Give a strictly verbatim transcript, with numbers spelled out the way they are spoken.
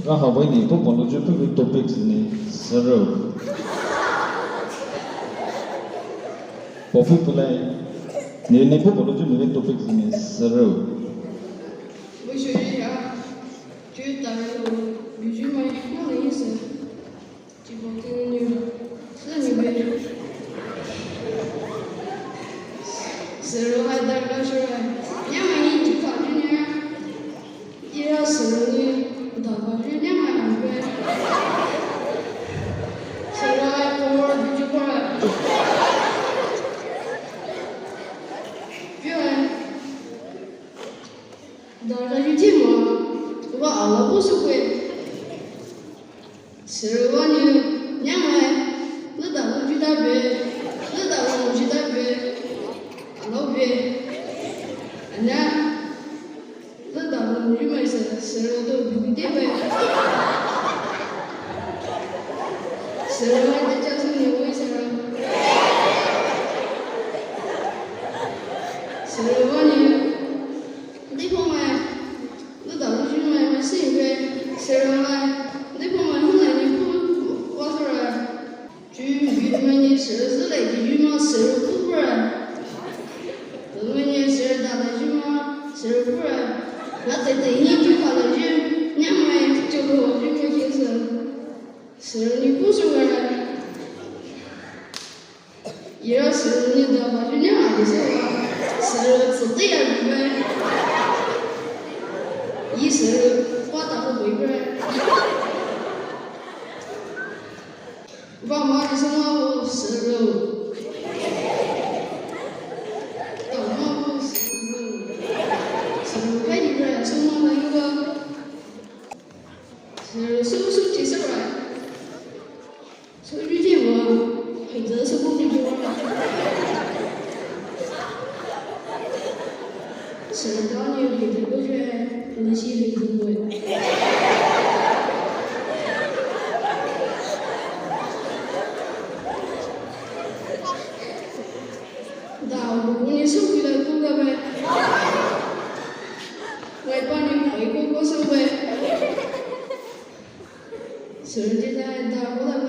Rahabai ni pupoloju pupu topic ni sürü. Popu pulai. Ni ni pupoloju ni topic ni sürü. Bushuri ya. Ju taro. Bushuri mai. Mo ni sü. Chibote ni, seni be. Sürü hai darkha shore. Nyamai ni chikha junior. Ira sürü ni darkha junior nyamai be. Sürü hai power di chikha. Pure. Darkha junior ma. Wa ala bu sukwe. Sürü wa ni nyamai, lüda lü juda be, lüda lü juda be, alo be. Ana, lüda lü jumai sü, sürü do bibite be. Sürü wa de cha sü ni wai sürü. Sürü wa ni, de po mai. Lüda lü jumai mai sing be, sürü mai, de po mai hu nai ni pu, wa sürü. Ju ju mai ni sürü zü lai di juma sürü pu pura. Lü mai ni sürü da lai juma sürü pura. Na te te ni ju ka lai ju, nyamai ju ko ju ko ki sü. Sürü ni pu sürü. Ira sürü ni da ba ju nyamai di sürü. Sürü tsü ti ya bi be. Yi sürü kwa ta ko bi be. Ba ma di sürü ma wo sürü. Ta ma wo sürü. Sürü kai di be sürü ma na yu ba. Sürü sürü sürü chi sürü. Sürü jiji wa, haiza sürü jiji wa. Sürü dani haiza ko je, nasi haiza ko. Da, bu ni sürü kila ko ga be. Wai pa ni wai ko ko sürü be. Sürü jiji da, da ko da.